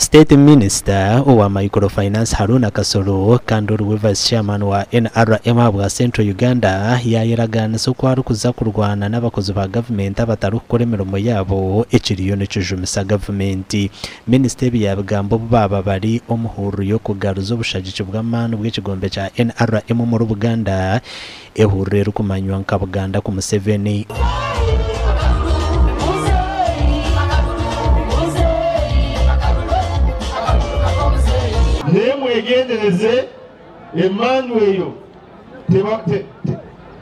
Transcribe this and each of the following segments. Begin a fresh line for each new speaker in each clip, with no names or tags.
State Minister owa Micro-finance Haruna Kasolo kandi oriwe Vice Chairman wa NRM ahabwa Central Uganda yayeragaanisa oku arikuza kurwana n'abakozi ba gavumenti abatarikukora emirimo yaabo ekiriyo nikijumisa gavumenti. Minisita ebi yabigamba obu baaba bari omu hururu y'okugaruza obushagiki bw'amaani bw'ekigombe kya NRM omuri Buganda, ehururu erikumanywa nka Buganda ku Museveni.
Naye mwegendereze emandwa eyo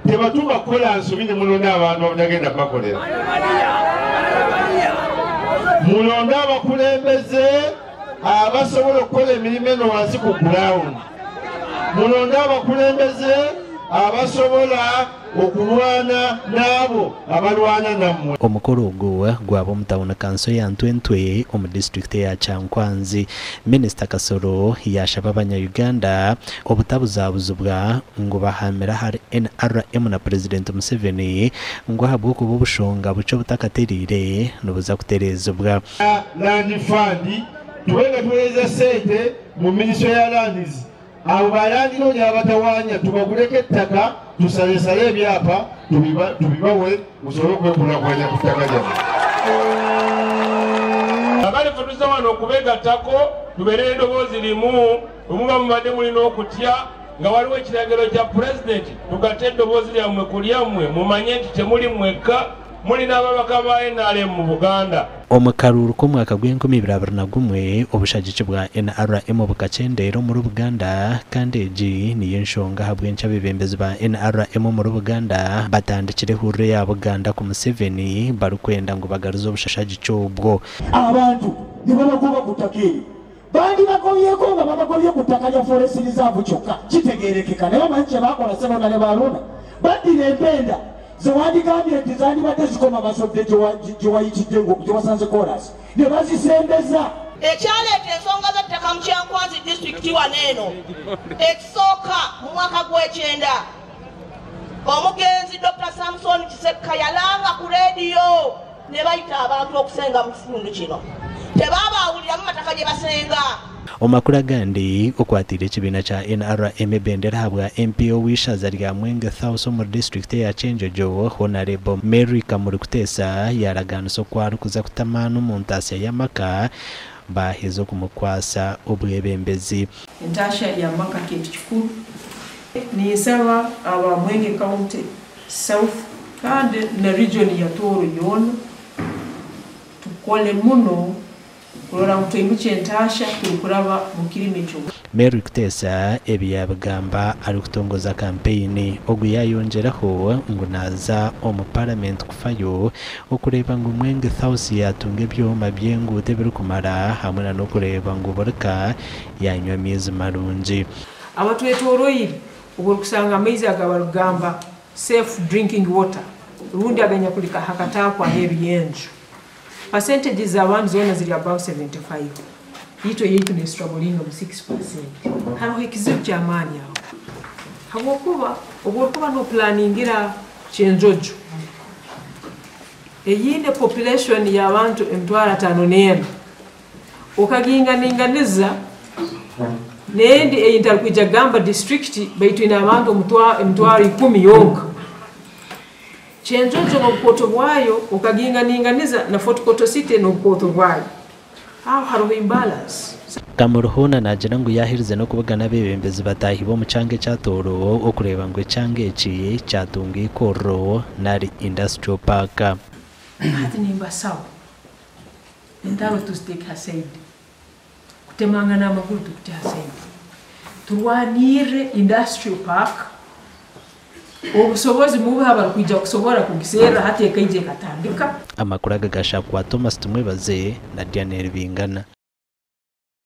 tebatuma kukola nsobi ne mulonda abantu abatagenda kubakolera. Mulonde abakulembeze abasobola okukola emirimu eno wansi ku ground. Mulonde abakulembeze abasobola okulwana n'abo abalwana nammwe.
Omukoro ogu gwaba omu tauni kanso ya Ntwentwe omu disiturikiti eya Kyankwanzi. Minisita Kasolo yaashaba abanya-Uganda obutabuzabuzibwa ngu bahamire ahari NRM na Purezidenti Museveni ngu ahabw'okuba obushonga bukye obutakatereire nibuza kutereezibwa.
Land Fund tube nga tuweereza ssente mu minisitule ya Lands abo ba landiroodi abatawaanya tubaguleko ettaka tusalesale ebyapa tubibawe musobole okwekulaakulanya ku ttaka lyammwe.
Abale ffe tuzze wano okubegattako tubeere n'eddoboozi limu. Bwe muba mubadde mulina okutya nga waliwo ekiragiro kya Pulezidenti, tugatte eddoboozi lyammwe ku lyammwe mumanye nti temuli mwekka, muli n'ababaka ba nrm mu Buganda.
Omu karuuru k'omwaka gw'enkumi ibiri abiri na gumwe, obushagiki bwa NRM bukakyendeera omuri Buganda kandi egi niyo enshonga ahabw'enki abeebembezi ba NRM omuri Buganda batandikire ehururu eya Buganda ku Museveni barikwenda ngu bagaruze obushagiki obwo.
Abantu ne babagoba ku ttaka eryo. Bandibagobyeko nga babagobye ku ttaka lya Forest Reserve kyokka, kitegeerekeka. Naye omanyi kye baakola Ssebaana ne Baluuna? Baddira empenda ze wandigambye nti zandibadde zikoma Basodde gye wayitidde gye wasanze koolaasi ne bazisembeza.
Ekyaleeta ensonga z'ettaka mu Kyankwanzi disitulikiti wano eno ekisooka mu mwaka gw'ekyenda omugenzi Dokita Samson Kisekka yalanga ku leediyo ne bayita abantu okusenga mu kitundu kino tebabaawuliramu mataka gye basenga.
Omu makuru agandi, okwatiire ekibiina kya NRM ebendera ahabwa MP ow'eishaza rya Mwenge South omuri disiturikiti eya Kyenjojo, Honarebo Mary Kamuri Kuteesa yaaragaanisa oku arikuza kuta amaani omu ntaasya y'amaka baaheza okumukwasa obwebembezi.
Entaasya y'amaka kintu kikuru. Ninsaba aba Mwenge County South kandi na region ya Tooro yoona tukole muno kurora ngu twimukya entaasya turikuraba mu kirimi eky'omu.
Mary Kuteesa ebi yaabigamba arikutongoza kampeyini. Ogu yaayongyeraho ngu naaza omu Paramenti kufayo okureeba ngu Mwenge South yaatunga ebyoma by'enguuto ebirikumara hamwe na n'okureeba ngu buri ka yaanywa amaizi marungi.
Abatwetoroire obu orikusanga amaizi aga barikugamba safe drinking water rundi aganyakuri aha kataapu aheeru y'enju, percentages z'abantu zoona ziri above 75, itwe eyaitu nestrugglinga mu 6%. Hariho ekizibu ky'amaani aho habwokuba obu orikuba nopulaningira Kyenjojo eyine population y'abantu 501 okaginganinganiza n'endi ei ntarikwija kugamba disiturikiti baitu eine abantu 100,000 yonka. Kyenjojo n'obukooto bwayo okaginganinganiza na Fort Portal City n'obukooto bwayo. Aho hariho imbalance.
Kamuri hoona naagira ngu yaaherize n'okubugana abeebembezi bataahi b'omu kyanga ekya Tooro okureeba ngu ekyanga eki kyatunga eikorero nari Industrial Park.
Hati nimbasaba entaro tuziteeke ha side, kutemangana amaguru tukute ha side, turwanirre industrial park, obusobozi mubuhe abarikwija kusobora kugiserra hati ekaija ekatandika.
Amakuru aga gashakwa Thomas Tumwebaze na Daniel Bingana.